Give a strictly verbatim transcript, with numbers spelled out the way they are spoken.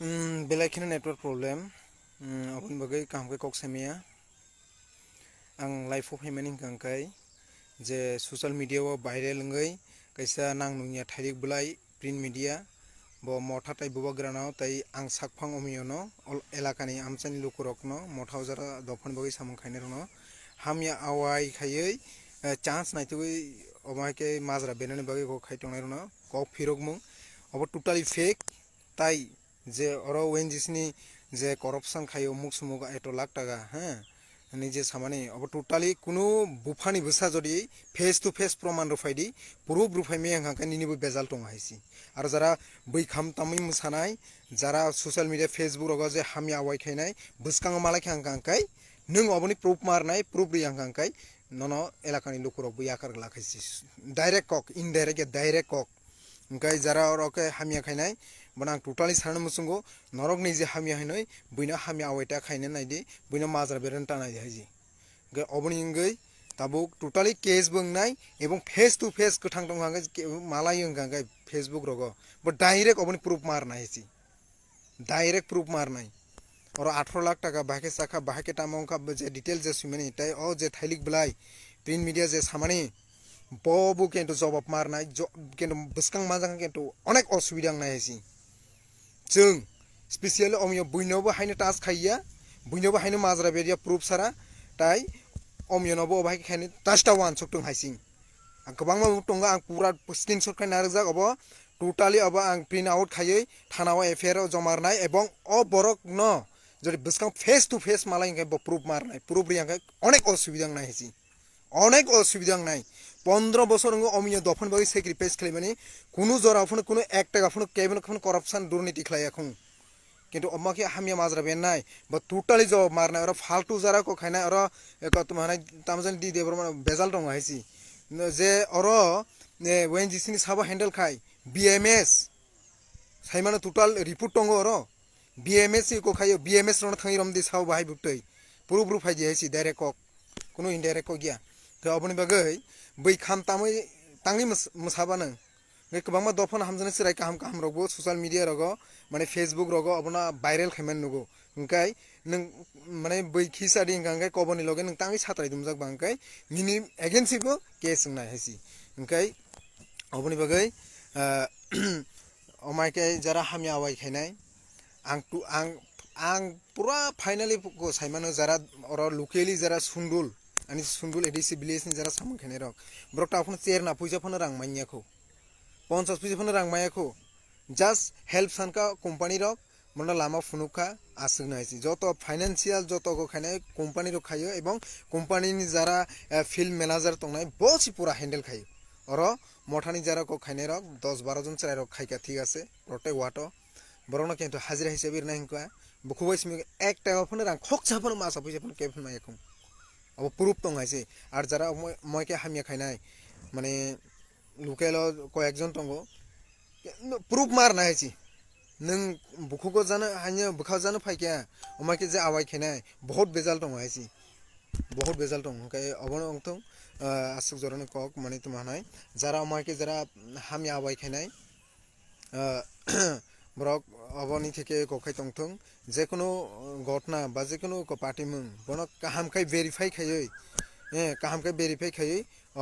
Hmm, belai kheno network problem. Hmm, aboni bagwi kaham khe kok saimaya. Ang live o phaimani hwnkha hwnkhe je social media o viral wngwi kaisa nang nungya thairik bwlai print media bo motha tai bubagrano tai ang sakphang omiono ol-, elakani amchaini lukurokno motha ojara dophani bagwi samung khainairokno hamya awai khaiwi, eh, chance naitugwi omo hai khe majra benani bagwi kok khai tongnairokno kok phirokmung. Obo totally fake. Tai je oro O N G C ni je corruption khaio muk sumuk eto lakh taka, ha? Ni je samani obo totally kunu buphani bwsa jodi face to face proman rw phaidi, proof rw phaimaya hwnkha khe nini bo bejal tongo hai si. Aro jara bwi kham tamwi mwsanai, jara social media, Facebook rogo je hamya awai khainai, bwskango malai kha hwnkha khe nwng oboni proof marnai, proof rw ya hwnkha khe nono elakani lukurok bo yakar glak hai si. Direct kok, indirect ya direct kok. Hwnkhe jara oro khe hamya khainai, bono ang totally sanani muchungo, norokni je hamya hinwi, buino hamya awai ta khaina naidi, buino majra berani ta naidi haiji. Hwnkhe oboni wngwi tabuk totally case bo wngnai, ebong face to face kwthang tongkha hwnkhe ke-, malai wngkha hwnkhe Facebook rogo, bo direct oboni proof marnai haiji. Direct proof marnai. Oro atharo lakh taka bahai khe chakha, bahai khe tamo wngkha, je detail je swimani, tei o je thailik bwlai, print media je samani, bo bo kintu jobab marnai, jo-, kintu bwskang majak kintu onek osubida wngnai hai si. Chwng specially omyo buino bo haino touch khaiya, buino bo haino majra berya proof sara, tai omyo no bo bahai khe khaini touch ta wansuk tong hai si. Ang kwbangma bo tongo, ang pura screenshot khai narwkjak obo. Totally obo ang print out khaiwi thana o F I R o joma rwnai, ebong o borok no jodi bwskang face to face malai hwnkhe bo proof marnai, proof rwya hwnkhe onek osubida wngnai hai si. Onek osubida wngnai. Pondro bosor wngwi omyo dophani bagwi sacrifice khlaimani, kunu jora phano, kunu ek taka phano, kebono phano corruption, durniti khlaiya khung. Kintu omo khe hamya majra bennai, bo totally jawab marnai, oro faltu jara kok khainai, oro, eh, kotoma hanai tamjani di Debbarma bejal tongo hai si. No, je oro, eh, O N G C ni sabo handle khai, B M S, saimano total report tongo oro, B M S ni kok khaio, B M S rono thangwi romdi sao bahai butwi, proof rw phaidi hai si direct kok, kunu indirect kok ya. Khe oboni bagwi bwi kham tamwi tangwi mws-, mwsabano. Hwnkhe kwbangma dophano hamjaknai chwrai kaham kaham rokbo social media rogo, mane Facebook rogo obono viral khaimani nugo. Hwnkhe nwng mane bwi khisa di hwnkha hwnkhe koboni loge nwng tangwi satrai dumjak ba hwnkhe nini against bo case wngnai hai si. Hwnkhe oboni bagwi, ah, omai khe jara hamya awai khainai, ang tu, ang, ang pura finally ko saimano jara oro locally jara sundul, ani sundul A D C village ni jara samung khainai rok, borok ta phano cherna puisa phano rang manya kho. Ponchas puisa phano rang maya kho. Just help sanka company rok, mono lama phunuk kha, aswk nai si. Joto financial joto go khainai company rok khaio, ebong company ni jara, eh, field manager tongnai, bo si pura handle khaio. Oro mothani jara kok khainai rok dos baro jon chwrai rok khaika, thik ase, protect wato. Borokno kintu hajira hisabe rwnai hwnkha, bukhuk bai simi ek taka phano rang khoksa phano masa puisa phano kebo phano maya kho. Abo proof tong hai se. Ar jara moi, moi khe hamya khainai, mane, local o koyekjon tongo, proof mar nai hai se. Nwng bukhugo jano, haino bwkha jano phai khe, omai khe je awai khainai, bohot bejal tongo hai se. Bohot bejal tongo, hwnkhe obono wngthung, ah, aswk jorani kok, mane, tongma hanai. Jara omai khe jara hamya awai khainai, ah, borok oboni theke kok khai tongthung, jekunu gotna ba jekunu ko patimung bono kaham khai verify khaiwi, eh, kaham khai verify khaiwi